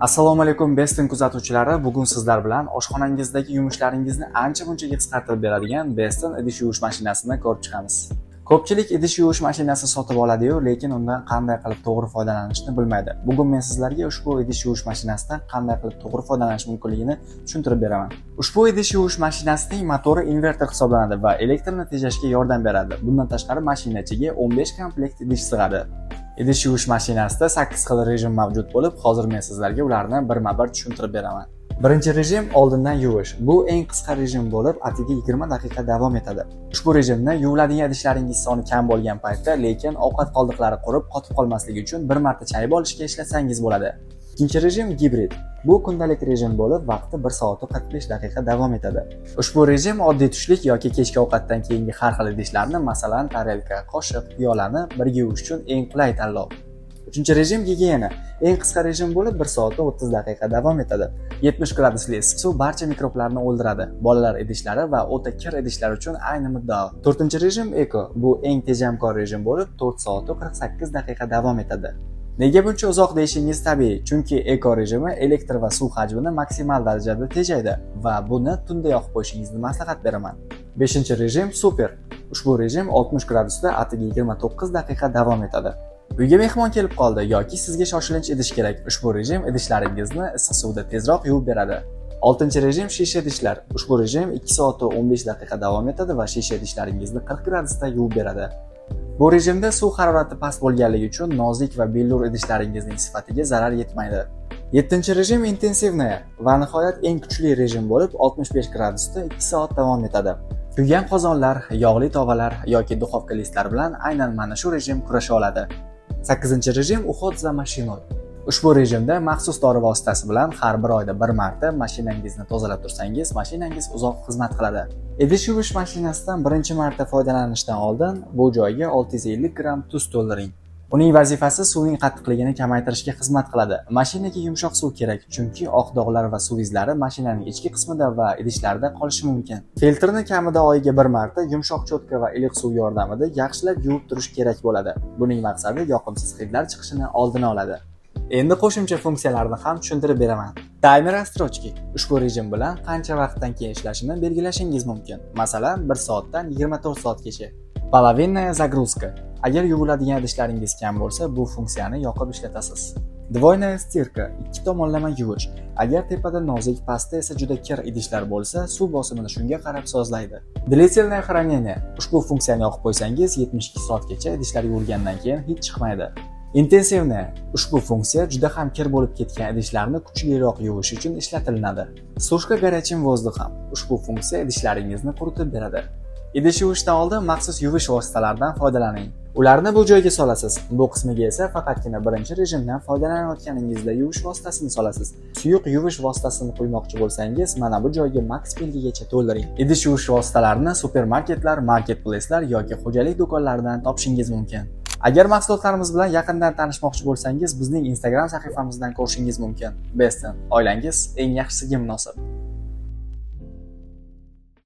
Assalomu alaykum Beston kuzatuvchilari. Bugun sizlar bilan oshxonangizdagi yumushlaringizni ancha-munchaga qisqartirib beradigan Beston idish yuvish mashinasini ko'rib chiqamiz. Ko'pchilik idish yuvish mashinasi sotib oladi-yu, lekin undan qanday qilib to'g'ri foydalanishni bilmaydi. Bugun men sizlarga ushbu idish yuvish mashinasidan qanday qilib to'g'ri foydalanish mumkinligini tushuntirib beraman. Ushbu idish yuvish mashinasining motori inverter hisoblanadi va elektrni tejashga yordam beradi. Bundan tashqari mashina ichiga 15 komplekt idish sig'adi. Idish yuvish mashinasida 8 xil rejim mavjud bo'lib, hozir men sizlarga ularni birma-bir tushuntirib beraman. Birinchi rejim oldindan yuvish. Bu eng qisqa rejim bo'lib, atigi 20 daqiqa davom etadi. Ushbu rejimni yuviladigan idishlaringiz soni kam bo'lgan paytda, lekin ovqat qoldiqlari qurib, qotib qolmasligi uchun bir marta chayib olishga ishlatsangiz bo'ladi. Ikkinchi rejim gibrid. Bu kundalik rejim bo'lib, vaqti 1 soat 45 daqiqa davom etadi. Ushbu rejim oddiy tushlik yoki kechki ovqatdan keyingi har xil idishlarni, masalan, tarelka, qoshiq, piyolani birga yuvish uchun eng qulay tanlov. Uchinchi rejim gigiyena. Eng qisqa rejim bo'lib, 1 soat 30 daqiqa davom etadi. 70 gradusli issiq suv barcha mikroblarni o'ldiradi. Bolalar idishlari va o'ta kir idishlar uchun ayni muddao. To'rtinchi rejim eko. Bu eng tejamkor rejim bo'lib, 4 soat 48 daqiqa davom etadi. Nega buncha uzoq deyishingiz tabiiy, chunki eko rejimi elektr va suv hajmini maksimal darajada tejaydi va buni tunda yoqib qo'yishingizni maslahat beraman. 5 rejim super. Ushbu rejim 60 gradusda atigi 29 daqiqa davom etadi. Uyga mehmon kelib qoldi yoki sizga shoshilinch idish kerak. Ushbu rejim idishlaringizni issiq suvda tezroq yuvib beradi. 6 rejim shisha idishlar. Ushbu rejim 2 soat 15 daqiqa davom etadi va shisha idishlaringizni 40 gradusda yuvib beradi. Bu rejimda suv harorati past bo'lganligi uchun nozik va bellur idishlaringizning sifatiga zarar yetmaydi. 7 rejim интенсивная va nihoyat eng kuchli rejim bo'lib, 65 gradusda 2 soat davom etadi. Kuygan qozonlar, yog'li tovalar yoki духовка listlar bilan aynan mana shu rejim kurasha oladi. 8 rejim уход за машиной. Ushbu rejimda maxsus dori vositasi bilan har bir oyda bir marta mashinangizni tozalab tursangiz, mashinangiz uzoq xizmat qiladi. Idish yuvish mashinasidan birinchi marta foydalanishdan oldin bu joyga 650 gramm tuz to'ldiring. Uning vazifasi suvning qattiqligini kamaytirishga xizmat qiladi. Mashinaga yumshoq suv kerak, chunki oq dog'lar va suv izlari mashinaning ichki qismida va idishlarda qolishi mumkin. Filtrni kamida oyiga bir marta yumshoq cho'tka va iliq suv yordamida yaxshilab yuvib turish kerak bo'ladi. Buning maqsadi yoqimsiz hidlar chiqishini oldini oladi. Endi qo'shimcha funksiyalarni ham tushuntirib beraman. Таймер отсрочки. Ushbu rejim bilan qancha vaqtdan keyin ishlashini belgilashingiz mumkin. Masalan, 1 soatdan 24 soatgacha. Половинная загрузка. Agar yuviladigan idishlaringiz kam bo'lsa, bu funksiyani yoqib ishlatasiz. Двойная стирка. Ikki tomonlama yuvish. Agar tepada nozik, pastda esa juda kir idishlar bo'lsa, suv bosimini shunga qarab sozlaydi. Длительное хранение. Ushbu funksiyani yoqib qo'ysangiz, 72 soatgacha idishlar yuvilgandan keyin hid chiqmaydi. Интенсивная. Ushbu funksiya juda ham kir bo'lib ketgan idishlarni kuchliroq yuvish uchun ishlatilinadi. Сушка горячим воздухом. Ushbu funksiya idishlaringizni quritib beradi. Idish yuvishdan oldin maxsus yuvish vositalaridan foydalaning. Ularni bu joyga solasiz. Bu qismiga esa faqatgina birinchi rejimdan foydalanayotganingizda yuvish vositasini solasiz. Suyuq yuvish vositasini quymoqchi bo'lsangiz, mana bu joyga max belgigacha to'ldiring. Idish yuvish vositalarini supermarketlar, marketplacelar yoki xo'jalik do'konlaridan topishingiz mumkin. Agar mahsulotlarimiz bilan yaqindan tanishmoqchi bo'lsangiz, bizning Instagram sahifamizdan ko'rishingiz mumkin. Beston, oilangiz eng yaxshisiga munosib.